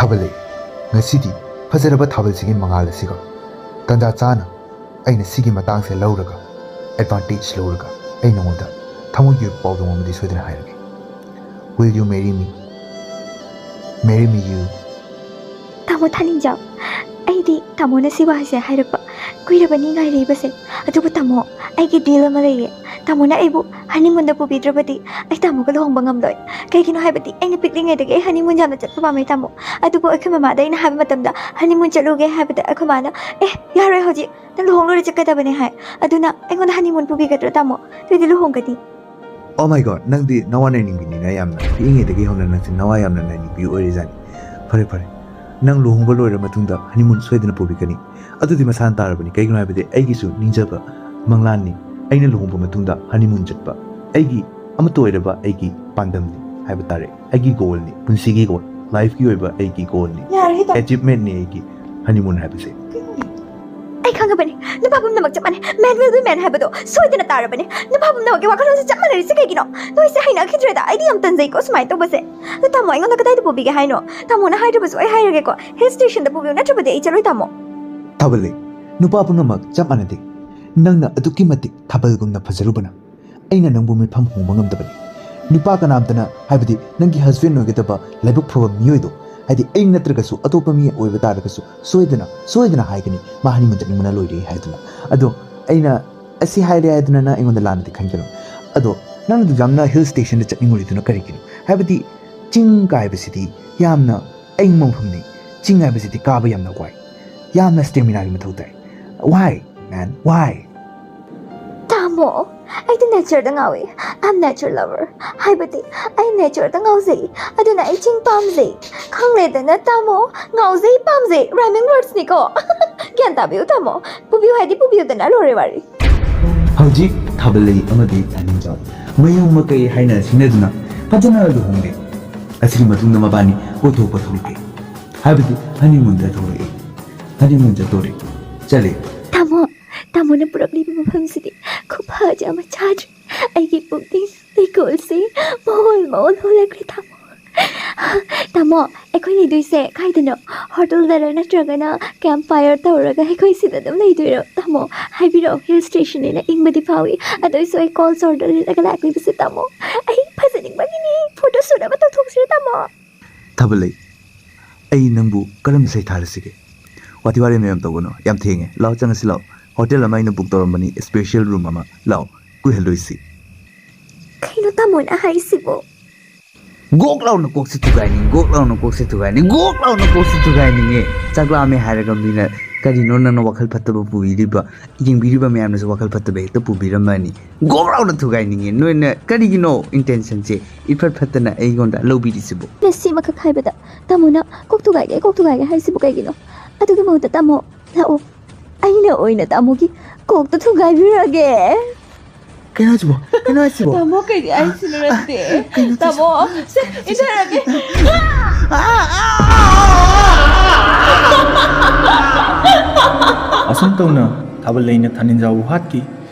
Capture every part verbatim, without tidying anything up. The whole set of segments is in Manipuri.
ꯊꯥꯕꯜ ꯂꯩ꯫ ꯉꯁꯤꯗꯤ ꯐꯖꯔꯕ ꯊꯥꯕꯜꯁꯤꯒꯤ ꯃꯉꯥꯜ ꯑꯁꯤꯒ ꯇꯥꯟꯖꯥ ꯆꯥꯅ ꯑꯩꯅ ꯁꯤꯒꯤ ꯃꯇꯥꯡꯁꯦ ꯂꯧꯔꯒ, ꯑꯦꯗꯚꯥꯟꯇꯦꯖ ꯂꯧꯔꯒ, ꯑꯩ ꯅꯉꯣꯟꯗ ꯊꯃꯣꯏꯒꯤ ꯑꯣꯏꯕ ꯄꯥꯎꯗꯝ ꯑꯃꯗꯤ ꯁꯣꯏꯗꯅ ꯍꯥꯏꯔꯒꯦ꯫ Will you marry me? Marry me you. ꯇꯥꯃꯣ ꯊꯥꯅꯤꯡꯖꯥꯎ, ꯑꯩꯗꯤ ꯇꯥꯃꯣꯅ ꯁꯤ ꯋꯥꯍꯩꯁꯦ ꯍꯥꯏꯔꯛꯄ ꯀꯨꯏꯔꯕꯅꯤ ꯉꯥꯏꯔꯛꯏꯕꯁꯦ꯫ ꯑꯗꯨꯕꯨ ꯇꯥꯃꯣ, ꯑꯩꯒꯤ ꯗꯤꯜ ꯑꯃ ꯂꯩꯌꯦ꯫ ꯇꯥꯃꯣꯅ ꯑꯩꯕꯨ ꯍꯅꯤꯃꯨꯟꯗ ꯄꯨꯕꯤꯗ꯭ꯔꯕꯗꯤ ꯑꯩ ꯇꯥꯃꯣꯒ ꯂꯨꯍꯣꯡꯕ ꯉꯝꯂꯣꯏ꯫ ꯀꯩꯒꯤꯅꯣ ꯍꯥꯏꯕꯗꯤ ꯑꯩꯅ ꯄꯤꯛꯂꯤꯉꯩꯗꯒꯤ ꯑꯩ ꯍꯅꯤꯃꯨꯟ ꯌꯥꯝꯅ ꯆꯠꯄ ꯄꯥꯝꯃꯦ ꯇꯥꯃꯣ꯫ ꯑꯗꯨꯕꯨ ꯑꯩꯈꯣꯏ ꯃꯃꯥꯗ ꯑꯩꯅ ꯍꯥꯏꯕ ꯃꯇꯝꯗ ꯍꯅꯤꯃꯨꯟ ꯆꯠꯂꯨꯒꯦ ꯍꯥꯏꯕꯗ ꯑꯩꯈꯣꯏ ꯃꯥꯅ, "ꯑꯦ, ꯌꯥꯔꯣꯏ, ꯍꯧꯖꯤꯛ ꯅꯪ ꯂꯨꯍꯣꯡ ꯂꯣꯏꯔ ꯆꯠꯀꯗꯕꯅꯦ" ꯍꯥꯏ꯫ ꯑꯗꯨꯅ ꯑꯩꯉꯣꯟꯗ ꯍꯅꯤꯃꯨꯟ ꯄꯨꯕꯤꯒꯗ꯭ꯔꯥ ꯇꯥꯃꯣ? ꯑꯗꯨꯗꯤ ꯂꯨꯍꯣꯡꯒꯅꯤ꯫ Oh my God, ꯅꯪꯗꯤ ꯅꯋꯥ ꯅꯩꯅꯤꯡꯕꯤꯅꯤꯅ ꯌꯥꯝꯅ꯫ ꯄꯤꯛꯏꯉꯩꯗꯒꯤ ꯍꯧꯅ ꯅꯪꯁꯦ ꯅꯋꯥ ꯌꯥꯝꯅ ꯅꯩꯅꯤꯡꯕꯤ ꯑꯣꯏꯔꯤꯖꯥꯠꯅꯤ꯫ ꯐꯔꯦ ꯐꯔꯦ, ꯅꯪ ꯂꯨꯍꯣꯡꯕ ꯂꯣꯏꯔ ꯃꯇꯨꯡꯗ ꯍꯅꯤꯃꯨꯟ ꯁꯣꯏꯗꯅ ꯄꯨꯕꯤꯒꯅꯤ꯫ ꯑꯗꯨꯗꯤ ꯃꯁꯥꯅ ꯇꯥꯔꯕꯅꯤ꯫ ꯀꯩꯒꯤꯅꯣ ꯍꯥꯏꯕꯗꯤ ꯑꯩꯒꯤꯁꯨ ꯅꯤꯡꯖꯕ ꯃꯪꯂꯥꯟꯅꯤ꯫ ꯑꯩꯅ ꯂꯨꯍꯣꯡꯕ ꯃꯇꯨꯡꯗ ꯍꯅꯤꯃꯨꯟ ꯆꯠꯄ ꯑꯩꯒꯤ ꯑꯃꯠꯇ ꯑꯣꯏꯔꯕ ꯑꯩꯒꯤ ꯄꯥꯟꯗꯝꯅꯤ ꯍꯥꯏꯕ ꯇꯥꯔꯦ꯫ ꯑꯩꯒꯤ ꯒꯣꯜꯅꯤ, ꯄꯨꯟꯁꯤꯒꯤ ꯒꯣꯜ, ꯂꯥꯏꯐꯀꯤ ꯑꯣꯏꯕ ꯑꯩꯒꯤ ꯒꯣꯜꯅꯤ, ꯌꯥꯔꯦ ꯇꯥꯃꯣ꯫ ꯑꯦꯆꯤꯞꯃꯦꯟꯅꯤ ꯑꯩꯒꯤ ꯍꯅꯤꯃꯨꯟ ꯍꯥꯏꯕꯁꯦ꯫ ꯑꯩ ꯈꯪꯉꯕꯅꯤ, ꯅꯨꯄꯥ ꯄꯨꯝꯅꯃꯛ ꯆꯞ ꯃꯥꯟꯅꯩ꯫ Man will be man ꯍꯥꯏꯕꯗꯣ ꯁꯣꯏꯗꯅ ꯇꯥꯔꯕꯅꯤ꯫ ꯅꯨꯄꯥ ꯄꯨꯝꯅꯃꯛꯀꯤ ꯋꯥꯈꯜꯂꯣꯟꯁꯦ ꯆꯞ ꯃꯥꯟꯅꯔꯤꯁꯦ ꯀꯩꯒꯤꯅꯣ? ꯅꯣꯏꯁꯦ ꯍꯩꯅꯈꯤꯗ꯭ꯔꯦꯗ꯫ ꯑꯩꯗꯤ ꯌꯥꯝ ꯇꯟꯖꯩꯀꯣ ꯁꯨꯃꯥꯏꯅ ꯇꯧꯕꯁꯦ꯫ ꯑꯗꯣ ꯇꯥꯃꯣ, ꯑꯩꯉꯣꯟꯗ ꯀꯗꯥꯏꯗ ꯄꯨꯕꯤꯒꯦ ꯍꯥꯏꯅꯣ? ꯇꯥꯃꯣꯅ ꯍꯥꯏꯗ꯭ꯔꯕꯁꯨ ꯑꯩ ꯍꯥꯏꯔꯒꯦꯀꯣ, ꯍꯤꯜ ꯁ꯭ꯇꯦꯁꯟꯗ ꯄꯨꯕꯤꯌꯨ, ꯅꯠꯇ꯭ꯔꯕꯗꯤ ꯑꯩ ꯆꯠꯂꯣꯏ ꯇꯥꯃꯣ꯫ ꯊꯥꯕꯜ ꯂꯩ, ꯅꯨꯄꯥ ꯄꯨꯝꯅꯃꯛ ꯆꯞ ꯃꯥꯟꯅꯗꯦ꯫ ꯅꯪꯅ ꯑꯗꯨꯛꯀꯤ ꯃꯇꯤꯛ ꯊꯥꯕꯜꯒꯨꯝꯅ ꯐꯖꯔꯨꯕꯅ ꯑꯩꯅ ꯅꯪꯕꯨ ꯃꯤꯠꯐꯝ ꯍꯣꯡꯕ ꯉꯝꯗꯕꯅꯤ꯫ ꯅꯨꯄꯥ ꯀꯅꯥꯝꯇꯅ, ꯍꯥꯏꯕꯗꯤ ꯅꯪꯒꯤ ꯍꯁꯕꯦꯟ ꯑꯣꯏꯒꯗꯕ ꯂꯥꯏꯕꯛ ꯐꯕ ꯃꯤꯑꯣꯏꯗꯣ, ꯍꯥꯏꯗꯤ ꯑꯩ ꯅꯠꯇ꯭ꯔꯒꯁꯨ ꯑꯇꯣꯞꯄ ꯃꯤ ꯑꯣꯏꯕ ꯇꯥꯔꯒꯁꯨ, ꯁꯣꯏꯗꯅ, ꯁꯣꯏꯗꯅ ꯍꯥꯏꯒꯅꯤ, "ꯃꯥ ꯍꯅꯤꯃꯨꯟ ꯆꯠꯅꯤꯡꯕꯅ ꯂꯣꯏꯔꯦ" ꯍꯥꯏꯗꯅ꯫ ꯑꯗꯣ ꯑꯩꯅ ꯑꯁꯤ ꯍꯥꯏꯔꯦ ꯍꯥꯏꯗꯅ ꯅꯪ ꯑꯩꯉꯣꯟꯗ ꯂꯥꯟꯅꯗꯤ ꯈꯟꯒꯅꯨ꯫ ꯑꯗꯣ ꯅꯪꯅ ꯑꯗꯨꯛ ꯌꯥꯝꯅ ꯍꯤꯜ ꯁ꯭ꯇꯦꯁꯟꯗ ꯆꯠꯅꯤꯡꯉꯨꯔꯤꯗꯨꯅ ꯀꯔꯤꯒꯤꯅꯣ? ꯍꯥꯏꯕꯗꯤ ꯆꯤꯡ ꯀꯥꯏꯕꯁꯤꯗꯤ ꯌꯥꯝꯅ ꯑꯏꯪꯕ ꯃꯐꯝꯅꯤ꯫ ꯆꯤꯡ ꯍꯥꯏꯕꯁꯤꯗꯤ ꯀꯥꯕ ꯌꯥꯝꯅ ꯋꯥꯏ, ꯌꯥꯝꯅ ꯁ꯭ꯇꯦꯃꯤꯅꯥꯒꯤ ꯃꯊꯧ ꯇꯥꯏ꯫ Why, man? Why? ꯇꯥꯃꯣ, ꯑꯩꯗꯤ ꯅꯦꯆꯔꯗ ꯉꯥꯎꯏ꯫ I'm nature lover꯫ ꯍꯥꯏꯕꯗꯤ ꯑꯩ ꯅꯦꯆꯔꯗ ꯉꯥꯎꯖꯩ꯫ ꯑꯗꯨꯅ ꯑꯩ ꯆꯤꯡ ꯄꯥꯝꯖꯩ꯫ ꯈꯪꯂꯦꯗꯅ ꯇꯥꯃꯣ, ꯉꯥꯎꯖꯩ ꯄꯥꯝꯖꯩ rhyming wordsꯅꯤꯀꯣ꯫ ꯒ꯭ꯌꯥꯟ ꯇꯥꯕꯤꯌꯨ ꯇꯥꯃꯣ, ꯄꯨꯕꯤꯌꯨ ꯍꯥꯏꯗꯤ ꯄꯨꯕꯤꯌꯨꯗꯅ, ꯂꯣꯏꯔꯦ ꯋꯥꯔꯤ꯫ ꯍꯧꯖꯤꯛ ꯊꯥꯕꯜꯂꯩ ꯑꯃꯗꯤ ꯊꯥꯅꯤꯡꯖꯥꯎ ꯃꯌꯨꯝ ꯃꯀꯩ ꯍꯥꯏꯅ ꯁꯤꯡꯅꯗꯨꯅ ꯐꯖꯅ ꯂꯨꯍꯣꯡꯂꯦ꯫ ꯑꯁꯤꯒꯤ ꯃꯇꯨꯡꯗ ꯃꯕꯥꯅꯤ ꯀꯣꯏꯊꯣꯛꯄ ꯊꯣꯛꯂꯛꯀꯦ, ꯍꯥꯏꯕꯗꯤ ꯍꯅꯤꯃꯨꯟꯗ ꯊꯣꯛꯂꯛꯑꯦ꯫ ꯍꯅꯤꯃꯨꯟ ꯆꯠꯇꯣꯔꯦ꯫ ꯆꯠꯂꯦ꯫ ꯇꯥꯃꯣ, ꯇꯥꯃꯣꯅ ꯄꯨꯔꯛꯂꯤꯕ ꯃꯐꯝꯁꯤꯗꯤ ꯈꯨꯐꯖ ꯑꯃ ꯆꯥꯗ꯭ꯔꯦ꯫ ꯑꯩꯒꯤ ꯄꯨꯛꯅꯤꯡ ꯂꯩꯀꯣꯜꯁꯤ ꯃꯍꯣꯜ ꯃꯍꯣꯜ ꯍꯣꯜꯂꯛꯂꯦ ꯇꯥꯃꯣ꯫ ꯇꯥꯃꯣ, ꯑꯩꯈꯣꯏ ꯂꯩꯗꯣꯏꯁꯦ ꯀꯥꯏꯗꯅꯣ? ꯍꯣꯇꯦꯜꯗꯔ ꯅꯠꯇ꯭ꯔꯒꯅ ꯀꯦꯝꯞ ꯐꯥꯏꯌꯔ ꯇꯧꯔꯒ ꯑꯩꯈꯣꯏ ꯁꯤꯗ ꯑꯗꯨꯝ ꯂꯩꯗꯣꯏꯔꯣ? ꯇꯥꯃꯣ, ꯍꯥꯏꯕꯤꯔꯛꯑꯣ, ꯍꯤꯜ ꯁ꯭ꯇꯦꯁꯟꯅꯤꯅ ꯏꯪꯕꯗꯤ ꯐꯥꯎꯏ, ꯑꯗꯨ ꯑꯣꯏꯁꯨ ꯑꯩ ꯀꯣꯜ ꯁꯣꯔꯗ ꯂꯤꯠꯂꯒ ꯂꯥꯛꯂꯤꯕꯁꯦ ꯇꯥꯃꯣ꯫ ꯑꯩ ꯐꯖꯅꯤꯡꯕꯒꯤꯅꯤ, ꯐꯣꯇꯣ ꯁꯨꯠ ꯑꯃ ꯇꯧꯊꯣꯛꯁꯤꯔ ꯇꯥꯃꯣ? ꯊꯥꯕꯜꯂꯩ, ꯑꯩ ꯅꯪꯕꯨ ꯀꯔꯝꯅ ꯁꯩꯊꯥꯔꯁꯤꯒꯦ? ꯋꯥꯊꯤ ꯋꯥꯔꯦꯝ ꯃꯌꯥꯝ ꯇꯧꯒꯅꯨ, ꯌꯥꯝ ꯊꯦꯡꯉꯦ꯫ ꯂꯥꯛꯑꯣ, ꯆꯪꯉꯁꯤ ꯂꯥꯛꯑꯣ꯫ ꯍꯣꯇꯦꯜ ꯑꯃ ꯑꯩꯅ ꯕꯨꯛ ꯇꯧꯔꯝꯕꯅꯤ, ꯁ꯭ꯄꯦꯁꯤꯌꯦꯜ ꯔꯨꯝ ꯑꯃ꯫ ꯂꯥꯛꯑꯣ, ꯀꯨꯏꯍꯜꯂꯣꯏꯁꯤ꯫ ꯀꯩꯅꯣ ꯇꯥꯃꯣꯅ ꯍꯥꯏꯁꯤꯕꯣ? ꯒꯣꯛ ꯂꯥꯎꯅ ꯀꯣꯛꯁꯤ ꯊꯨꯒꯥꯏꯅꯤꯡ, ꯒꯣꯛ ꯂꯥꯎꯅ ꯀꯣꯛꯁꯤ ꯊꯨꯒꯥꯏꯅꯤꯡ, ꯒꯣꯛ ꯂꯥꯎꯅ ꯀꯣꯛꯁꯤ ꯊꯨꯒꯥꯏꯅꯤꯡꯉꯦ꯫ ꯆꯥꯛ ꯂꯥꯝꯃꯦ ꯍꯥꯏꯔꯒ ꯃꯤꯅ ꯀꯔꯤꯅꯣ ꯅꯪꯅ ꯋꯥꯈꯜ ꯐꯠꯇꯕ ꯄꯨꯕꯤꯔꯤꯕ? ꯌꯦꯡꯕꯤꯔꯤꯕ ꯃꯌꯥꯝꯅꯁꯨ ꯋꯥꯈꯜ ꯐꯠꯇꯕ ꯍꯦꯛꯇ ꯄꯨꯕꯤꯔꯝꯃꯅꯤ꯫ ꯒꯣꯛ ꯂꯥꯎꯅ ꯊꯨꯒꯥꯏꯅꯤꯡꯉꯦ꯫ ꯅꯣꯏꯅ ꯀꯔꯤꯒꯤꯅꯣ ꯏꯟꯇꯦꯟꯁꯟꯁꯦ ꯏꯐꯠ ꯐꯠꯇꯅ ꯑꯩꯉꯣꯟꯗ ꯂꯧꯕꯤꯔꯤꯁꯤꯕꯨ? ꯅꯁꯤꯃꯈꯛ ꯍꯥꯏꯕꯗ ꯇꯥꯃꯣꯅ ꯀꯣꯛ ꯊꯨꯒꯥꯏꯒꯦ, ꯀꯣꯛ ꯊꯨꯒꯥꯏꯒꯦ ꯍꯥꯏꯔꯤꯁꯤꯕꯨ ꯀꯩꯒꯤꯅꯣ? ꯑꯗꯨꯒꯤ ꯃꯍꯨꯠꯇ ꯇꯥꯃꯣ, ꯂꯥꯛꯑꯣ, ꯑꯩꯅ ꯑꯣꯏꯅ ꯇꯥꯃꯣꯒꯤ ꯀꯣꯛꯇꯣ ꯊꯨꯒꯥꯏꯕꯤꯔꯒꯦ꯫ ꯀꯩꯅꯣ ꯍꯥꯏꯁꯤꯕꯣ? ꯀꯩꯅꯣ ꯍꯥꯏꯁꯤꯕꯣ? ꯇꯥꯃꯣ, ꯀꯩꯗꯤ ꯍꯥꯏꯁꯤꯅꯣ ꯅꯠꯇꯦ꯫ ꯀꯩꯅꯣ ꯇꯥꯃꯣ, ꯁꯦ, ꯏꯟꯊꯔꯒꯦ꯫ ꯑꯁꯨꯝ ꯇꯧꯅ ꯊꯥꯕꯜꯂꯩꯅ ꯊꯥꯅꯤꯟꯖꯥꯎꯕꯨ ꯍꯥꯠꯈꯤ꯫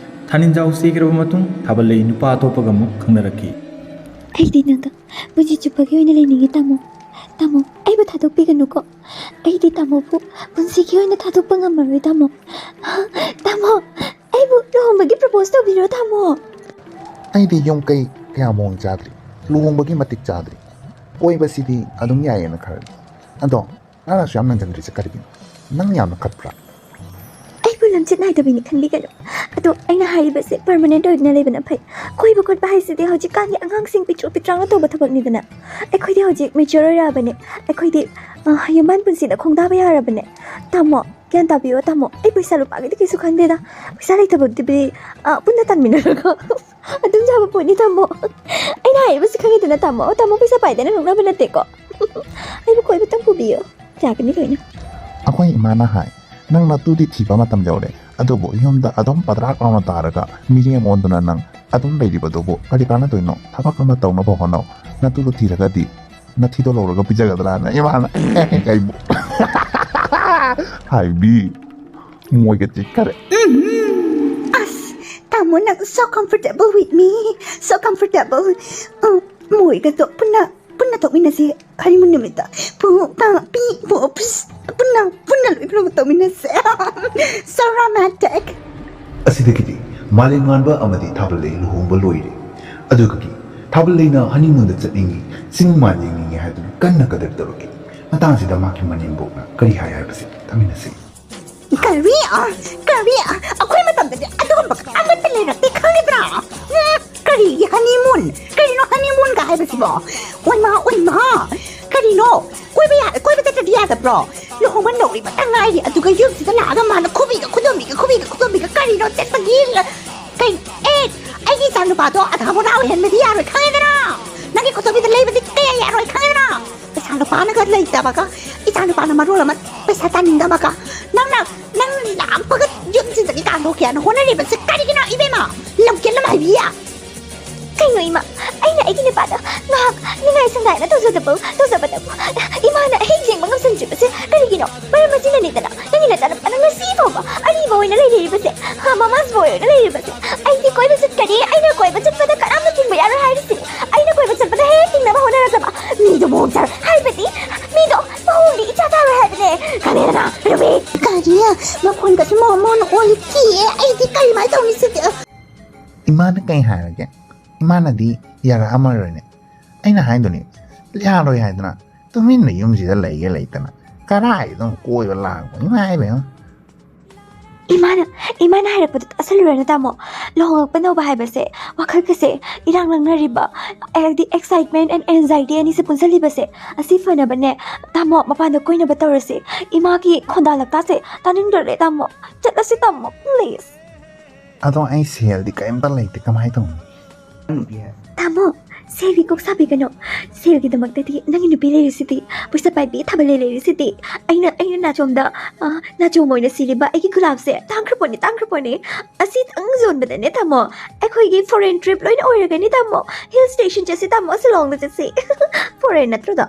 ꯊꯥꯅꯤꯟꯖꯥꯎ ꯁꯤꯈ꯭ꯔꯕ ꯃꯇꯨꯡ ꯊꯥꯕꯜꯂꯩ ꯅꯨꯄꯥ ꯑꯇꯣꯞꯄꯒ ꯑꯃꯨꯛ ꯈꯪꯅꯔꯛꯈꯤ꯫ ꯑꯩꯗꯤ ꯅꯪꯒ ꯄꯨꯟꯁꯤ ꯆꯨꯞꯄꯒꯤ ꯑꯣꯏꯅ ꯂꯩꯅꯤꯡꯉꯤ ꯇꯥꯃꯣ꯫ ꯇꯥꯃꯣ, ꯑꯩꯕꯨ ꯊꯥꯗꯣꯛꯄꯤꯒꯅꯨꯀꯣ꯫ ꯑꯩꯗꯤ ꯇꯥꯃꯣꯕꯨ ꯄꯨꯟꯁꯤꯒꯤ ꯑꯣꯏꯅ ꯊꯥꯗꯣꯛꯄ ꯉꯝꯃꯔꯣꯏ ꯇꯥꯃꯣ꯫ ꯇꯥꯃꯣ, ꯑꯩꯕꯨ ꯂꯨꯍꯣꯡꯕꯒꯤ ꯄ꯭ꯔꯄꯣꯁ ꯇꯧꯕꯤꯔꯣ ꯇꯥꯃꯣ꯫ ꯑꯩꯗꯤ ꯌꯨꯝ ꯀꯩ ꯀꯌꯥ ꯃꯑꯣꯡ ꯆꯥꯗ꯭ꯔꯤ, ꯂꯨꯍꯣꯡꯕꯒꯤ ꯃꯇꯤꯛ ꯆꯥꯗ꯭ꯔꯤ꯫ ꯀꯣꯏꯕꯁꯤꯗꯤ ꯑꯗꯨꯝ ꯌꯥꯏꯌꯦꯅ ꯈꯜꯂꯤ꯫ ꯑꯗꯣ ꯅꯪꯅꯁꯨ ꯌꯥꯝ ꯅꯪꯁꯤꯟꯗ꯭ꯔꯤꯁꯦ ꯀꯔꯤꯒꯤꯅꯣ? ꯅꯪ ꯌꯥꯝꯅ ꯈꯠꯄ꯭ꯔꯥ? ꯑꯩꯕꯨ ꯂꯝꯆꯠ ꯅꯥꯏꯗꯕꯤꯅꯤ ꯈꯟꯕꯤꯒꯅꯨ꯫ ꯑꯗꯣ ꯑꯩꯅ ꯍꯥꯏꯔꯤꯕꯁꯦ ꯄꯔꯃꯅꯦꯟꯠ ꯑꯣꯏꯗꯨꯅ ꯂꯩꯕꯅ ꯐꯩ꯫ ꯀꯣꯏꯕ ꯈꯣꯠꯄ ꯍꯥꯏꯁꯤꯗꯤ ꯍꯧꯖꯤꯛꯀꯥꯟꯒꯤ ꯑꯉꯥꯡꯁꯤꯡ ꯄꯤꯛꯇ꯭ꯔꯨ ꯄꯤꯛꯇ꯭ꯔꯥꯡꯅ ꯇꯧꯕ ꯊꯕꯛꯅꯤꯗꯅ꯫ ꯑꯩꯈꯣꯏꯗꯤ ꯍꯧꯖꯤꯛ ꯃꯦꯆ꯭ꯌꯣꯔ ꯑꯣꯏꯔꯛꯑꯕꯅꯦ꯫ ꯑꯩꯈꯣꯏꯗꯤ, ꯑ, ꯌꯨꯝꯕꯥꯟ ꯄꯨꯟꯁꯤꯗ ꯈꯣꯡꯗꯥꯕ ꯌꯥꯔꯕꯅꯦ꯫ ꯇꯥꯃꯣ, ꯒ꯭ꯌꯥꯟ ꯇꯥꯕꯤꯌꯣ ꯇꯥꯃꯣ꯫ ꯑꯩ ꯄꯩꯁꯥ ꯂꯨꯄꯥꯒꯤꯗꯤ ꯀꯩꯁꯨ ꯈꯟꯗꯦꯗ꯫ ꯄꯩꯁꯥ ꯂꯩꯇꯕꯗꯨꯗꯤ, ꯑ, ꯄꯨꯟꯅ ꯇꯥꯟꯃꯤꯟꯅꯔꯒ ꯑꯗꯨꯝ ꯌꯥꯕ ꯄꯣꯠꯅꯤ ꯇꯥꯃꯣ꯫ ꯑꯩꯅ ꯍꯥꯏꯔꯤꯕꯁꯤ ꯈꯪꯉꯤꯗꯅ ꯇꯥꯃꯣ꯫ ꯇꯥꯃꯣ ꯄꯩꯁꯥ ꯄꯥꯏꯗꯅ ꯅꯣꯛꯅꯕ ꯅꯠꯇꯦꯀꯣ꯫ ꯑꯩꯕꯨ ꯀꯣꯏꯕꯇꯪ ꯄꯨꯕꯤꯌꯨ꯫ ꯌꯥꯒꯅꯤ ꯂꯣꯏꯅ꯫ ꯑꯩꯈꯣꯏ ꯏꯃꯥꯅ ꯍꯥꯏ, "ꯅꯪ ꯅꯇꯨꯗꯤ ꯊꯤꯕ ꯃꯇꯝ ꯌꯧꯔꯦ, ꯑꯗꯨꯕꯨ ꯌꯨꯝꯗ ꯑꯗꯨꯝ ꯄꯗ꯭ꯔꯥꯛ ꯂꯥꯎꯅ ꯇꯥꯔꯒ ꯃꯤꯔꯦꯝ ꯑꯣꯟꯗꯨꯅ ꯅꯪ ꯑꯗꯨꯝ ꯂꯩꯔꯤꯕꯗꯨꯕꯨ ꯀꯔꯤ ꯀꯥꯟꯅꯗꯣꯏꯅꯣ? ꯊꯕꯛ ꯑꯃ ꯇꯧꯅꯕ ꯍꯣꯠꯅꯧ꯫ ꯅꯇꯨꯗꯣ ꯊꯤꯔꯒꯗꯤ ꯅꯊꯤꯗꯣ ꯂꯧꯔꯒ ꯄꯤꯖꯒꯗ꯭ꯔꯥꯅ ꯏꯃꯥꯅ ꯑꯩꯕꯨ ꯍꯥꯏꯕꯤ꯫ ꯃꯣꯏꯒ ꯆꯤꯠꯈꯔꯦ꯫ ꯑꯁ, ꯇꯥꯃꯣ, ꯅꯪ so comfortable with me, so comfortable. ꯎꯝ, ꯃꯣꯏꯒꯗꯣ ꯄꯨꯟꯅ ꯄꯨꯟꯅ ꯊꯣꯛꯃꯤꯟꯅꯁꯤ꯫ ꯍꯅꯤꯃꯨꯟ ꯅꯨꯃꯤꯠꯇ ꯄꯨ ꯄꯥ ꯄꯤ ꯄꯨ ꯄꯤꯁ ꯄꯨꯟꯅ ꯄꯨꯟꯅ ꯂꯣꯏ ꯄꯨꯟꯅ ꯇꯧꯃꯤꯟꯅꯁꯦ꯫ So romantic. ꯑꯁꯤꯗꯒꯤꯗꯤ ꯃꯥꯂꯦꯝꯉꯥꯟꯕ ꯑꯃꯗꯤ ꯊꯥꯕꯜꯂꯩ ꯂꯨꯍꯣꯡꯕ ꯂꯣꯏꯔꯦ꯫ ꯑꯗꯨꯒꯗꯤ ꯊꯥꯕꯜꯂꯩꯅ ꯍꯅꯤꯃꯨꯟꯗ ꯆꯠꯅꯤꯡꯉꯤ, ꯆꯤꯡ ꯃꯥꯟ ꯌꯦꯡꯅꯤꯡꯉꯤ ꯍꯥꯏꯗꯨꯅ ꯀꯟꯅ ꯀꯗꯔ ꯇꯧꯔꯛꯈꯤ꯫ ꯃꯇꯥꯡꯁꯤꯗ ꯃꯍꯥꯛꯀꯤ ꯃꯅꯦꯝꯕꯣꯛꯅ ꯀꯔꯤ ꯍꯥꯏ ꯍꯥꯏꯕꯁꯤ ꯇꯥꯃꯤꯟꯅꯁꯤ꯫ ꯀꯔꯤ? ꯀꯔꯤ? ꯑꯩꯈꯣꯏ ꯃꯇꯝꯗꯗꯤ ꯑꯗꯨꯒꯨꯝꯕ ꯑꯃꯠꯇ ꯂꯩꯔꯛꯇꯦ, ꯈꯪꯉꯤꯕ꯭ꯔꯥ? ꯎꯝ, ꯀꯔꯤꯒꯤ ꯍꯅꯤꯃꯨꯟ? ꯀꯔꯤꯅꯣ ꯍꯅꯤꯃꯨꯟꯒ ꯍꯥꯏꯕꯁꯤꯕꯣ? ꯑꯣꯏꯃꯥ, ꯑꯣꯏꯃꯥ! ꯀꯔꯤꯅꯣ? ꯀꯣꯏꯕ ꯌꯥ-, ꯀꯣꯏꯕ ꯆꯠꯇ꯭ꯔꯗꯤ ꯌꯥꯗꯕ꯭ꯔꯣ? ꯂꯨꯍꯣꯡꯕ ꯅꯧꯔꯤꯕꯇ ꯉꯥꯏꯔꯤ, ꯑꯗꯨꯒ ꯌꯨꯝꯁꯤꯗ ꯂꯥꯛꯑꯒ ꯃꯥꯅ ꯈꯨꯕꯤꯒ ꯈꯨꯗꯣꯝꯕꯤꯒ ꯈꯨꯕꯤꯒ ꯈꯨꯗꯣꯝꯕꯤꯒ ꯀꯔꯤꯅꯣ ꯆꯠꯄꯒꯤ ꯂ-, ꯀꯩ-, ꯑꯦ, ꯑꯩꯒꯤ ꯏꯆꯥ ꯅꯨꯄꯥꯗꯣ ꯑꯙꯥ ꯃꯣꯔꯥ ꯑꯣꯏꯍꯟꯕꯗꯤ ꯌꯥꯔꯣꯏ, ꯈꯪꯉꯦꯗꯅ? ꯅꯪꯒꯤ ꯈꯨꯗꯣꯝꯕꯤꯗ ꯂꯩꯕꯗꯤ ꯀꯌꯥ ꯌꯥꯔꯣꯏ, ꯈꯪꯉꯦꯗꯅ? ꯄꯩꯁꯥ ꯅꯨꯄꯥꯅꯒ ꯂꯩꯇꯕꯒ, ꯏꯆꯥ ꯅꯨꯄꯥꯅ ꯃꯔꯣꯜ ꯑꯃ ꯄꯩꯁꯥ ꯇꯥꯅꯤꯡꯗꯕꯒ, ꯅꯪꯅ, ꯅꯪ ꯂꯥꯛꯄꯒ ꯌꯨꯝꯁꯤꯗꯒꯤ ꯇꯥꯟꯊꯣꯛꯀꯦꯅ ꯍꯣꯠꯅꯔꯤꯕꯁꯦ ꯀꯔꯤꯒꯤꯅꯣ, ꯏꯕꯦꯝꯃ? ꯂꯝꯀꯦꯠ ꯑꯃ ꯍꯥꯏꯕꯤ꯫ ꯀꯩꯅꯣ ꯏꯃꯥ, ꯑꯩꯅ ꯑꯩꯒꯤ ꯅꯨꯄꯥꯗ ꯉꯥꯏꯍꯥꯛ ꯅꯤꯡꯉꯥꯏ ꯁꯪꯗꯥꯏꯅ ꯇꯧꯖꯗꯕ ꯇꯧꯖꯕꯗꯕꯨ ꯏꯃꯥꯅ ꯑꯍꯤꯡ ꯌꯦꯡꯕ ꯉꯝꯁꯤꯟꯗ꯭ꯔꯤꯕꯁꯦ ꯀꯔꯤꯒꯤꯅꯣ? ꯃꯔꯝ ꯑꯁꯤꯅꯅꯤꯗꯅ ꯅꯪꯒꯤ ꯅꯆꯥꯅꯨꯄꯥꯅ ꯉꯁꯤ ꯐꯥꯎꯕ ꯑꯔꯤꯕ ꯑꯣꯏꯅ ꯂꯩꯔꯤꯕꯁꯦ, ꯍꯥ, ꯃꯃꯥꯁ ꯕꯣꯏ ꯑꯣꯏꯅ ꯂꯩꯔꯤꯕꯁꯦ꯫ ꯑꯩꯗꯤ ꯀꯣꯏꯕ ꯆꯠꯀꯅꯤ, ꯑꯩꯅ ꯀꯣꯏꯕ ꯆꯠꯄꯗ ꯀꯅꯥꯝꯅ ꯊꯤꯡꯕ ꯌꯥꯔꯣꯏ ꯍꯥꯏꯔꯤꯁꯤꯅꯤ꯫ ꯑꯩꯅ ꯀꯣꯏꯕ ꯆꯠꯄꯗ ꯍꯦꯛ ꯊꯤꯡꯅꯕ ꯍꯣꯠꯅꯔꯛꯂꯕ ꯃꯤꯗꯣ ꯃꯑꯣꯡ ꯆꯥꯔꯣꯏ ꯍꯥꯏꯕꯗꯤ, ꯃꯤꯗꯣ ꯃꯑꯣꯡꯗꯤ ꯏꯆꯥ ꯆꯥꯔꯣꯏ ꯍꯥꯏꯕꯅꯦ꯫ ꯈꯪꯉꯦꯗꯅ, ꯔꯨꯕꯤ? ꯀꯔꯤ? ꯃꯈꯣꯟꯒꯁꯨ ꯃꯑꯣꯡ ꯃꯑꯣꯡ ꯑꯣꯜꯂꯤ, ꯀꯤꯌꯦ꯫ ꯑꯩꯗꯤ ꯀꯔꯤꯃꯥꯏꯅ ꯇꯧꯅꯤ ꯁꯤꯗꯤ? ꯏꯃꯥꯅ ꯀꯩ ꯍꯥꯏꯔꯒꯦ? ꯏꯃꯥꯅꯗꯤ ꯌꯥꯔꯛꯑꯝꯃꯔꯣꯏꯅꯦ꯫ ꯑꯩꯅ ꯍꯥꯏꯗꯨꯅꯤ, ꯌꯥꯔꯣꯏ ꯍꯥꯏꯗꯅ꯫ ꯇꯨꯃꯤꯟꯅ ꯌꯨꯝꯁꯤꯗ ꯂꯩꯒꯦ ꯂꯩꯇꯅ ꯀꯔꯥꯏꯗ ꯑꯗꯨꯝ ꯀꯣꯏꯕ ꯂꯥꯡꯕ? ꯏꯃꯥ ꯏꯕꯦꯝꯃ! ꯏꯃꯥꯅ, ꯏꯃꯥꯅ ꯍꯥꯏꯔꯛꯄꯗꯨ ꯇꯥꯁꯜꯂꯨꯔꯅꯨ ꯇꯥꯃꯣ꯫ ꯂꯨꯍꯣꯡꯉꯛꯄ ꯅꯧꯕ ꯍꯥꯏꯕꯁꯦ ꯋꯥꯈꯜꯒꯁꯦ ꯏꯔꯥꯡ ꯂꯪꯅꯔꯤꯕ, ꯍꯥꯏꯗꯤ excitement and anxiety ꯑꯅꯤꯁꯦ ꯄꯨꯟꯁꯤꯜꯂꯤꯕꯁꯦ, ꯑꯁꯤ ꯐꯅꯕꯅꯦ ꯇꯥꯃꯣ ꯃꯄꯥꯟꯗ ꯀꯣꯏꯅꯕ ꯇꯧꯔꯁꯤ꯫ ꯏꯃꯥꯒꯤ ꯈꯣꯟꯗꯥ ꯂꯛꯇꯥꯁꯦ ꯇꯥꯅꯤꯡꯗ꯭ꯔꯦ ꯇꯥꯃꯣ꯫ ꯆꯠꯂꯁꯤ ꯇꯥꯃꯣ, please꯫ ꯑꯗꯣ ꯑꯩ ꯁꯦꯜꯗꯤ ꯀꯔꯤꯝꯇ ꯂꯩꯇꯦ, ꯀꯃꯥꯏꯅ ꯇꯧꯅꯤ? ꯇꯥꯃꯣ, ꯁꯦꯜꯒꯤ ꯀꯣꯛ ꯁꯥꯕꯤꯒꯅꯨ꯫ ꯁꯦꯜꯒꯤꯗꯃꯛꯇꯗꯤ ꯅꯪꯒꯤ ꯅꯨꯄꯤ ꯂꯩꯔꯤꯁꯤꯗꯤ, ꯄꯩꯁꯥ ꯄꯥꯏꯕꯤ ꯊꯥꯕꯜꯂꯩ ꯂꯩꯔꯤꯁꯤꯗꯤ꯫ ꯑꯩꯅ, ꯑꯩꯅ ꯅꯥꯆꯣꯝꯗ, ꯑ, ꯅꯥꯆꯣꯝ ꯑꯣꯏꯅ ꯁꯤꯔꯤꯕ ꯑꯩꯒꯤ ꯒꯨꯂꯥꯞꯁꯦ ꯇꯥꯡꯈ꯭ꯔꯄꯣꯠꯅꯤ, ꯇꯥꯡꯈ꯭ꯔꯄꯣꯠꯅꯤ꯫ ꯑꯁꯤꯇꯪ ꯌꯣꯟꯕꯗꯅꯦ ꯇꯥꯃꯣ, ꯑꯩꯈꯣꯏꯒꯤ foreign trip ꯂꯣꯏꯅ ꯑꯣꯏꯔꯒꯅꯤ ꯇꯥꯃꯣ꯫ Hill station ꯆꯠꯁꯤ ꯇꯥꯃꯣ, ꯁꯤꯂꯣꯡꯗ ꯆꯠꯁꯤ꯫ Foreign ꯅꯠꯇ꯭ꯔꯣꯗꯣ?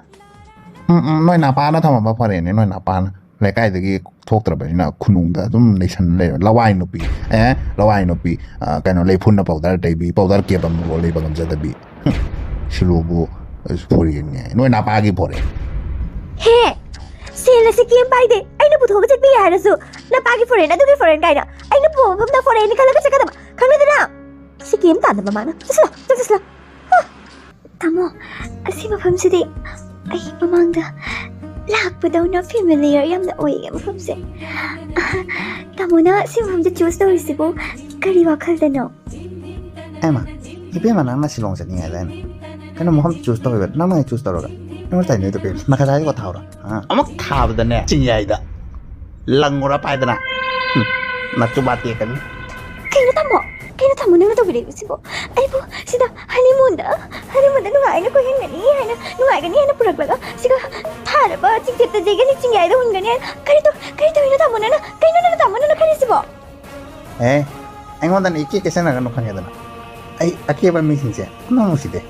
ꯎꯝ, ꯎꯝ, ꯅꯣꯏ ꯅꯄꯥꯅ ꯊꯝꯃꯝꯕ ꯐꯣꯔꯦꯟꯅꯤ, ꯅꯣꯏ ꯅꯄꯥꯅ꯫ ꯂꯩꯀꯥꯏꯗꯒꯤ ꯊꯣꯛꯇ꯭ꯔꯕꯅꯤꯅ ꯈꯨꯅꯨꯡꯗ ꯑꯗꯨꯝ ꯂꯩꯁꯟ ꯂꯩꯔ꯫ ꯂꯋꯥꯏ ꯅꯨꯄꯤ, ꯑꯦ, ꯂꯋꯥꯏ ꯅꯨꯄꯤ, ꯑ, ꯀꯩꯅꯣ, ꯂꯩꯐꯨꯟꯅ ꯄꯥꯎꯗꯔ ꯇꯩꯕꯤ, ꯄꯥꯎꯗꯔ ꯀꯦꯞ ꯑꯃꯐꯥꯎ ꯂꯩꯕ ꯉꯝꯖꯗꯕꯤ꯫ ꯍꯨꯝ, ꯁꯤꯂꯨꯕꯨ ꯑꯁ, foreign ꯅꯦ꯫ ꯅꯣꯏ ꯅꯄꯥꯒꯤ foreign꯫ ꯍꯦ! ꯁꯦꯜ ꯑꯁꯤ ꯀꯦꯝ ꯄꯥꯏꯗꯦ꯫ ꯑꯩꯅ ꯄꯨꯊꯣꯛꯑꯒ ꯆꯠꯄꯤ ꯍꯥꯏꯔꯁꯨ ꯅꯄꯥꯒꯤ foreign, ꯑꯗꯨꯒꯤ foreign ꯀꯥꯏꯅ꯫ ꯑꯩꯅ ꯄꯨꯕ ꯃꯐꯝꯗ foreign ꯅꯤ ꯈꯜꯂꯒ ꯆꯠꯀꯗꯕ꯫ ꯈꯪꯉꯦꯗꯅ? ꯁꯤ ꯀꯦꯝ ꯇꯥꯟꯅꯕ ꯃꯥꯅ꯫ ꯆꯠꯁꯤꯂꯥ, ꯆꯠꯁꯤꯂꯥ꯫ ꯍꯥ! ꯇꯥꯃꯣ, ꯑꯁꯤ ꯃꯐꯝꯁꯤꯗꯤ ꯑꯩ ꯃꯃꯥꯡꯗ ꯂꯥꯛꯄꯗꯧꯅ familiar ꯌꯥꯝꯅ ꯑꯣꯏꯌꯦ ꯃꯐꯝꯁꯦ꯫ ꯇꯥꯃꯣꯅ ꯁꯤ ꯃꯐꯝꯁꯦ choose ꯇꯧꯔꯤꯁꯤꯕꯨ ꯀꯔꯤ ꯋꯥꯈꯜꯗꯅꯣ? ꯑꯦꯃ, ꯏꯕꯦꯝꯃ, ꯅꯪꯅ ꯁꯤꯂꯣꯡ ꯆꯠꯅꯤꯡꯉꯦ ꯍꯥꯏꯗꯥꯏꯅꯦ? ꯀꯩꯅꯣ ꯃꯐꯝ choose ꯇꯧꯔꯤꯕ? ꯅꯪꯅ ꯍꯦꯛ choose ꯇꯧꯔꯒ ꯑꯩꯉꯣꯟꯗ ꯇꯥꯏꯅꯔꯤꯗꯣ ꯀꯩꯅꯣ? ꯅꯈꯖꯥꯏꯗꯣ ꯊꯥꯎꯔ? ꯑ? ꯑꯃꯨꯛ ꯊꯥꯕꯗꯅꯦ, ꯆꯤꯡꯌꯥꯏꯗ ꯂꯪꯉꯨꯔ ꯄꯥꯏꯗꯅ꯫ ꯍꯨꯝ, ꯅꯆꯨꯕꯥ ꯇꯦꯛꯀꯅꯤ꯫ ꯀꯩꯅꯣ ꯇꯥꯃꯣ? ꯀꯩꯅꯣ ꯇꯥꯃꯣ ꯅꯪꯅ ꯇꯧꯕꯤꯔꯛꯏꯕꯁꯤꯕꯣ? ꯑꯩꯕꯨ ꯁꯤꯗ honeymoonꯗ, honeymoonꯗ ꯅꯨꯡꯉꯥꯏꯅ ꯀꯣꯏꯍꯟꯒꯅꯤ ꯍꯥꯏꯅ, ꯅꯨꯡꯉꯥꯏꯒꯅꯤ ꯍꯥꯏꯅ ꯄꯨꯔꯛꯂꯒ ꯁꯤꯒ ꯊꯥꯔꯕ ꯆꯤꯡꯊꯦꯞꯇ ꯌꯩꯒꯅꯤ, ꯆꯤꯡꯌꯥꯏꯗ ꯍꯨꯟꯒꯅꯤ ꯍꯥꯏꯅ꯫ ꯀꯔꯤ ꯇꯧ-, ꯀꯔꯤ ꯇꯧꯔꯤꯅꯣ ꯇꯥꯃꯣ ꯅꯪꯅ? ꯀꯩꯅꯣ ꯅꯪꯅ ꯇꯥꯃꯣ ꯅꯪꯅ ꯈꯜꯂꯤꯁꯤꯕꯣ? ꯑꯦ, ꯑꯩꯉꯣꯟꯗ ꯅꯪ ꯏꯀꯦ ꯀꯦꯁꯟꯅꯒꯅꯨ, ꯈꯪꯉꯦꯗꯅ꯫ ꯑꯩ ꯑꯀꯦꯕ ꯃꯤꯁꯤꯡꯁꯦ ꯑꯃ ꯅꯨꯡꯁꯤꯗꯦ꯫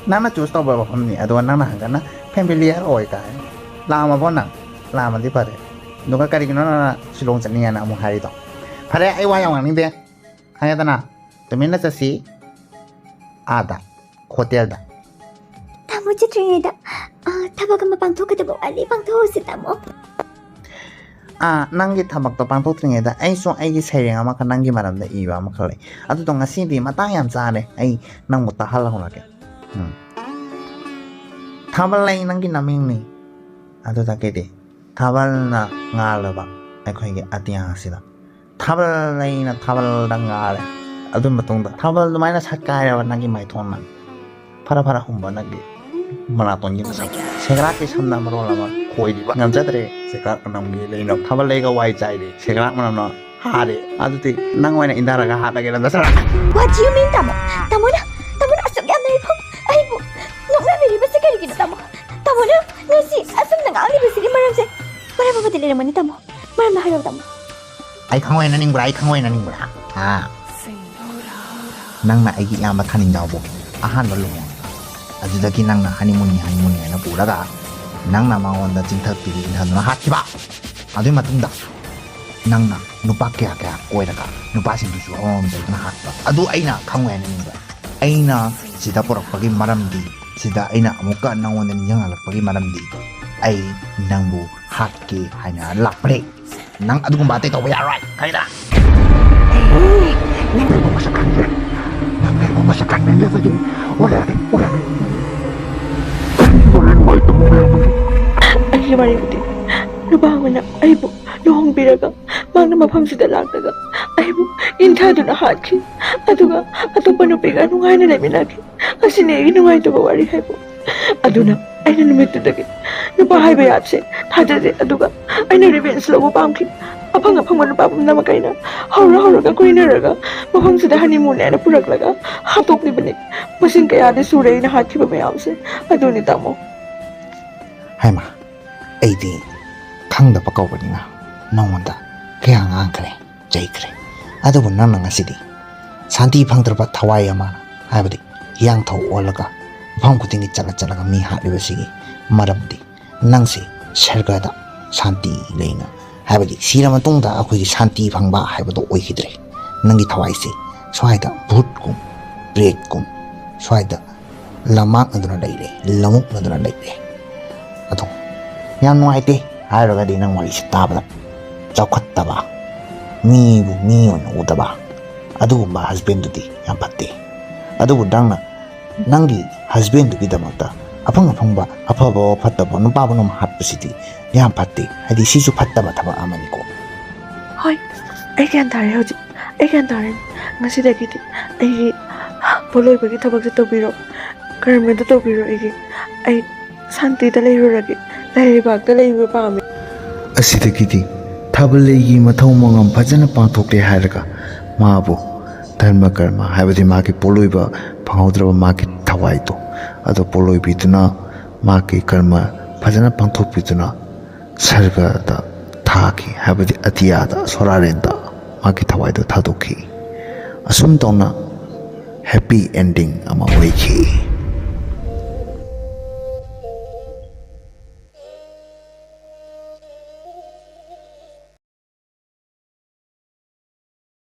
ꯅꯪꯅ choose ꯇꯧꯕ ꯃꯐꯝꯅꯤ, ꯑꯗꯨꯒ ꯅꯪꯅ ꯍꯪꯒꯅ familiar ꯑꯣꯏ ꯀꯥꯏ꯫ ꯂꯥꯛꯑꯝꯃꯕꯣ ꯅꯪ? ꯂꯥꯛꯑꯝꯃꯗꯤ ꯐꯔꯦ꯫ ꯑꯗꯨꯒ ꯀꯔꯤꯒꯤꯅꯣ ꯅꯪꯅ ꯁꯤꯂꯣꯡ ꯆꯠꯅꯤꯡꯉꯦꯅ ꯑꯃꯨꯛ ꯍꯥꯏꯔꯤꯗꯣ? ꯐꯔꯦ, ꯑꯩ ꯋꯥ ꯌꯥꯝ ꯉꯥꯡꯅꯤꯡꯗꯦ꯫ ꯈꯪꯉꯦꯗꯅ? ꯇꯨꯃꯤꯟꯅ ꯆꯠꯁꯤ꯫ ꯑꯥꯗ, ꯍꯣꯇꯦꯜꯗ꯫ ꯇꯥꯃꯣ ꯆꯠꯇ꯭ꯔꯤꯉꯩꯗ, ꯑ, ꯊꯕꯛ ꯑꯃ ꯄꯥꯡꯊꯣꯛꯀꯗꯕ ꯋꯥꯠꯂꯤ, ꯄꯥꯡꯊꯣꯛꯍꯧꯁꯤ, ꯇꯥꯃꯣ꯫ ꯑꯥ, ꯅꯪꯒꯤ ꯊꯕꯛꯇꯣ ꯄꯥꯡꯊꯣꯛꯇ꯭ꯔꯤꯉꯩꯗ ꯑꯩꯁꯨ ꯑꯩꯒꯤ ꯁꯩꯔꯦꯡ ꯑꯃꯈꯛ ꯅꯪꯒꯤ ꯃꯔꯝꯗ ꯏꯕ ꯑꯃꯈꯛ ꯂꯩ꯫ ꯑꯗꯨꯗꯣ ꯉꯁꯤꯗꯤ ꯃꯇꯥꯡ ꯌꯥꯝ ꯆꯥꯔꯦ, ꯑꯩ ꯅꯪꯕꯨ ꯇꯥꯍꯜꯍꯧꯔꯒꯦ꯫ ꯎꯝ꯫ ꯊꯥꯕꯜ ꯂꯩ ꯅꯪꯒꯤ ꯅꯃꯤꯡꯅꯤ꯫ ꯑꯗꯨꯗꯒꯤꯗꯤ ꯊꯥꯕꯜꯅ ꯉꯥꯜꯂꯕ ꯑꯩꯈꯣꯏꯒꯤ ꯑꯇꯤꯌꯥꯁꯤꯗ꯫ ꯊꯥꯕꯜ ꯂꯩꯅ ꯊꯥꯕꯜꯗ ꯉꯥꯜꯂꯦ꯫ ꯑꯗꯨ ꯃꯇꯨꯡꯗ ꯊꯥꯕꯜ ꯑꯗꯨꯃꯥꯏꯅ ꯁꯠꯀꯥꯏꯔꯕ ꯅꯪꯒꯤ ꯃꯥꯏꯊꯣꯡꯅ ꯐꯔ ꯐꯔ ꯍꯨꯝꯕ ꯅꯪꯒꯤ ꯃꯅꯥꯇꯣꯟꯒꯤ ꯃꯁꯛ꯫ ꯁꯦꯒ꯭ꯔꯥꯛꯀꯤ ꯁꯝꯅ ꯃꯔꯣꯜ ꯑꯃ ꯈꯣꯏꯔꯤꯕ꯫ ꯉꯝꯖꯗ꯭ꯔꯦ ꯁꯦꯒ꯭ꯔꯥꯛ ꯃꯅꯝꯒꯤ ꯂꯩꯅ ꯊꯥꯕꯜ ꯂꯩꯒ ꯋꯥꯏ ꯆꯥꯏꯔꯦ꯫ ꯁꯦꯒ꯭ꯔꯥꯛ ꯃꯅꯝꯅ ꯍꯥꯔꯦ꯫ ꯑꯗꯨꯗꯤ ꯅꯪ ꯑꯣꯏꯅ ꯏꯟꯊꯔꯒ ꯍꯥꯠꯂꯒꯦ ꯂꯝꯗ ꯆꯠꯂ꯫ What do you mean, ꯇꯥꯃꯣ? ꯇꯥꯃꯣꯅ, ꯇꯥꯃꯣꯅ ꯑꯁꯨꯛ ꯌꯥꯝꯅ ꯑꯩꯕꯨ, ꯑꯩꯕꯨ ꯅꯣꯛꯅꯕꯤꯔꯤꯕꯁꯤ ꯀꯔꯤꯒꯤꯅꯣ, ꯇꯥꯃꯣ? ꯇꯥꯃꯣꯅ ꯉꯁꯤ ꯑꯁꯨꯝꯅ ꯉꯥꯡꯂꯤꯕꯁꯤꯒꯤ ꯃꯔꯝꯁꯦ ꯃꯔꯝ ꯑꯃꯗꯤ ꯂꯩꯔꯝꯒꯅꯤ, ꯇꯥꯃꯣ꯫ ꯃꯔꯝꯗꯣ ꯍꯥꯏꯔꯛꯑꯣ, ꯇꯥꯃꯣ꯫ ꯑꯩ ꯈꯪꯑꯣꯏꯅꯅꯤꯡꯕ꯭ꯔꯥ? ꯑꯩ ꯈꯪꯑꯣꯏꯅꯅꯤꯡꯕ꯭ꯔꯥ? ꯍꯥ? ꯅꯪꯅ ꯑꯩꯒꯤ ꯏꯌꯥꯝꯕ ꯊꯥꯅꯤꯡꯖꯥꯎꯕꯨ ꯑꯍꯥꯟꯕ ꯂꯨꯍꯣꯡꯕ, ꯑꯗꯨꯗꯒꯤ ꯅꯪꯅ honeymoonꯅꯤ, honeymoonꯅꯤ ꯍꯥꯏꯅ ꯄꯨꯔꯒ ꯅꯪꯅ ꯃꯉꯣꯟꯗ ꯆꯤꯡꯊꯛꯇꯨꯒꯤ ꯏꯟꯊꯗꯨꯅ ꯍꯥꯠꯈꯤꯕ꯫ ꯑꯗꯨꯒꯤ ꯃꯇꯨꯡꯗ ꯅꯪꯅ ꯅꯨꯄꯥ ꯀꯌꯥ ꯀꯌꯥ ꯀꯣꯏꯔꯒ ꯅꯨꯄꯥꯁꯤꯡꯗꯨꯁꯨ ꯑꯃꯃꯝ ꯇꯧꯗꯨꯅ ꯍꯥꯠꯄ꯫ ꯑꯗꯨ ꯑꯩꯅ ꯈꯪꯑꯣꯏꯅꯅꯤꯡꯕ꯭ꯔꯥ? ꯑꯩꯅ ꯁꯤꯗ ꯄꯨꯔꯛꯄꯒꯤ ꯃꯔꯝꯗꯤ ꯁꯤꯗ ꯑꯩꯅ ꯑꯃꯨꯛꯀ ꯅꯪꯉꯣꯟꯗ ꯅꯤꯡꯁꯤꯡꯍꯜꯂꯛꯄꯒꯤ ꯃꯔꯝꯗꯤ, ꯑꯩ ꯅꯪꯕꯨ ꯍꯥꯠꯀꯦ ꯍꯥꯏꯅ ꯂꯥꯛꯄꯅꯦ꯫ ꯅꯪ ꯑꯗꯨꯒꯨꯝꯕ ꯑꯇꯩ ꯇꯧꯕ ꯌꯥꯔꯣꯏ꯫ ꯈꯪꯉꯤꯗ? ꯅꯪ ꯑꯩꯕꯨ ꯃꯁꯛ ꯈꯪꯗ꯭ꯔꯦ꯫ ꯅꯪ ꯑꯩꯕꯨ ꯃꯁꯛ ꯈꯪꯅꯤꯡꯗꯕꯒꯤ ꯑꯣꯏꯔꯛꯑꯒꯦ, ꯑꯣꯏꯔꯛꯑꯒꯦ꯫ ꯀꯔꯤꯅꯣ ꯅꯪ ꯃꯥꯏ ꯇꯨꯝꯕ ꯌꯥꯕꯅꯣ? ꯑꯩꯒꯤ ꯋꯥꯔꯤꯕꯨꯗꯤ ꯅꯨꯄꯥ ꯑꯃꯅ ꯑꯩꯕꯨ ꯂꯨꯍꯣꯡꯕꯤꯔꯒ ꯃꯍꯥꯛꯅ ꯃꯐꯝꯁꯤꯗ ꯂꯥꯛꯂꯒ ꯑꯩꯕꯨ ꯏꯟꯊꯗꯨꯅ ꯍꯥꯠꯈꯤ꯫ ꯑꯗꯨꯒ ꯑꯇꯣꯞꯄ ꯅꯨꯄꯤꯒ ꯅꯨꯡꯉꯥꯏꯅ ꯂꯩꯃꯤꯟꯅꯈꯤ꯫ ꯑꯁꯤꯅꯤ ꯑꯩꯒꯤ ꯅꯨꯡꯉꯥꯏꯇꯕ ꯋꯥꯔꯤ ꯍꯥꯏꯕꯨ꯫ ꯑꯗꯨꯅ ꯑꯩꯅ ꯅꯨꯃꯤꯠꯇꯨꯗꯒꯤ ꯅꯨꯄꯥ ꯍꯥꯏꯕ ꯌꯥꯠꯁꯦ ꯊꯥꯖꯗꯦ꯫ ꯑꯗꯨꯒ ꯑꯩꯅ revenge ꯂꯧꯕ ꯄꯥꯝꯈꯤ꯫ ꯑꯐꯪ ꯑꯐꯪꯕ ꯅꯨꯄꯥ ꯄꯨꯝꯅꯃꯛ ꯑꯩꯅ ꯍꯧꯔ ꯍꯧꯔꯒ ꯀꯣꯏꯅꯔꯒ ꯃꯐꯝꯁꯤꯗ honeymoon ꯍꯥꯏꯅ ꯄꯨꯔꯛꯂꯒ ꯍꯥꯠꯇꯣꯛꯂꯤꯕꯅꯤ꯫ ꯃꯁꯤꯡ ꯀꯌꯥꯗꯤ ꯁꯨꯔꯦ ꯑꯩꯅ ꯍꯥꯠꯈꯤꯕ ꯃꯌꯥꯝꯁꯦ꯫ ꯑꯗꯨꯅꯤ ꯇꯥꯃꯣ꯫ ꯍꯥꯏꯃ, ꯑꯩꯗꯤ ꯈꯪꯗꯕ ꯀꯧꯕꯅꯤꯅ ꯅꯉꯣꯟꯗ ꯀꯌꯥ ꯉꯥꯡꯈ꯭ꯔꯦ, ꯆꯩꯈ꯭ꯔꯦ꯫ ꯑꯗꯨꯕꯨ ꯅꯪꯅ ꯉꯁꯤꯗꯤ ꯁꯥꯟꯇꯤ ꯐꯪꯗ꯭ꯔꯕ ꯊꯋꯥꯏ ꯑꯃ, ꯍꯥꯏꯕꯗꯤ ꯍꯤꯌꯥꯡꯊꯧ ꯑꯣꯜꯂꯒ ꯃꯐꯝ ꯈꯨꯗꯤꯡꯒꯤ ꯆꯠꯂ ꯆꯠꯂꯒ ꯃꯤ ꯍꯥꯠꯂꯤꯕꯁꯤꯒꯤ ꯃꯔꯝꯗꯤ ꯅꯪꯁꯤ ꯁꯔꯒꯗ ꯁꯥꯟꯇꯤ ꯂꯩꯅ, ꯍꯥꯏꯕꯗꯤ ꯁꯤꯔ ꯃꯇꯨꯡꯗ ꯑꯩꯈꯣꯏꯒꯤ ꯁꯥꯟꯇꯤ ꯐꯪꯕ ꯍꯥꯏꯕꯗꯣ ꯑꯣꯏꯈꯤꯗ꯭ꯔꯦ꯫ ꯅꯪꯒꯤ ꯊꯋꯥꯏꯁꯤ ꯁ꯭ꯋꯥꯏꯗ ꯚꯨꯠꯀꯨꯝ, ꯄ꯭ꯔꯦꯠꯀꯨꯝ, ꯁ꯭ꯋꯥꯏꯗ ꯂꯝꯃꯥꯛꯅꯗꯨꯅ ꯂꯩꯔꯦ, ꯂꯝꯃꯨꯛꯅꯗꯨꯅ ꯂꯩꯔꯦ꯫ ꯑꯗꯣ ꯌꯥꯝ ꯅꯨꯡꯉꯥꯏꯇꯦ ꯍꯥꯏꯔꯒꯗꯤ ꯅꯪ ꯋꯥꯔꯤꯁꯤ ꯇꯥꯕꯗ ꯆꯥꯎꯈꯠꯇꯕ, ꯃꯤꯕꯨ ꯃꯤ ꯑꯣꯏꯅ ꯎꯗꯕ ꯑꯗꯨꯒꯨꯝꯕ husbandꯗꯨꯗꯤ ꯌꯥꯝ ꯐꯠꯇꯦ꯫ ꯑꯗꯨꯕꯨ ꯅꯪꯅ ꯅꯪꯒꯤ husbandꯗꯨꯒꯤꯗꯃꯛꯇ ꯑꯐꯪ ꯑꯐꯪꯕ, ꯑꯐꯕ ꯐꯠꯇꯕ ꯅꯨꯄꯥ ꯄꯨꯝꯅꯃꯛ ꯍꯥꯠꯄꯁꯤꯗꯤ ꯌꯥꯝ ꯐꯠꯇꯦ꯫ ꯍꯥꯏꯗꯤ ꯁꯤꯁꯨ ꯐꯠꯇꯕ ꯊꯕꯛ ꯑꯃꯅꯤꯀꯣ꯫ ꯍꯣꯏ, ꯑꯩ ꯒ꯭ꯌꯥꯟ ꯇꯥꯔꯦ ꯍꯧꯖꯤꯛ꯫ ꯑꯩ ꯒ꯭ꯌꯥꯟ ꯇꯥꯔꯦ꯫ ꯉꯁꯤꯗꯒꯤꯗꯤ ꯑꯩꯒꯤ ꯄꯣꯠꯂꯣꯏꯕꯒꯤ ꯊꯕꯛꯁꯦ ꯇꯧꯕꯤꯔꯣ, ꯀꯔꯝꯕꯗ ꯇꯧꯕꯤꯔꯣ ꯑꯩꯒꯤ꯫ ꯑꯩ ꯁꯥꯟꯇꯤꯗ ꯂꯩꯔꯨꯔꯒꯦ, ꯂꯥꯏꯔꯩꯕꯥꯛꯇ ꯂꯩꯕ ꯄꯥꯝꯃꯦ꯫ ꯑꯁꯤꯗꯒꯤꯗꯤ ꯊꯥꯕꯜꯂꯩꯒꯤ ꯃꯊꯧ ꯃꯉꯝ ꯐꯖꯅ ꯄꯥꯡꯊꯣꯛꯂꯦ ꯍꯥꯏꯔꯒ ꯃꯥꯕꯨ ꯙꯔꯃ ꯀꯔꯃ, ꯍꯥꯏꯕꯗꯤ ꯃꯥꯒꯤ ꯄꯣꯠꯂꯣꯏꯕ ꯐꯪꯍꯧꯗ꯭ꯔꯕ ꯃꯥꯒꯤ ꯊꯋꯥꯏꯗꯣ, ꯑꯗꯣ ꯄꯣꯠꯂꯣꯏꯕꯤꯗꯨꯅ ꯃꯥꯒꯤ ꯀꯔꯃ ꯐꯖꯅ ꯄꯥꯡꯊꯣꯛꯄꯤꯗꯨꯅ ꯁꯔꯒꯗ ꯊꯥꯈꯤ, ꯍꯥꯏꯕꯗꯤ ꯑꯇꯤꯌꯥꯗ, ꯁꯣꯔꯥꯔꯦꯟꯗ ꯃꯥꯒꯤ ꯊꯋꯥꯏꯗꯣ ꯊꯥꯗꯣꯛꯈꯤ꯫ ꯑꯁꯨꯝ ꯇꯧꯅ happy ending ꯑꯃ ꯑꯣꯏꯈꯤ꯫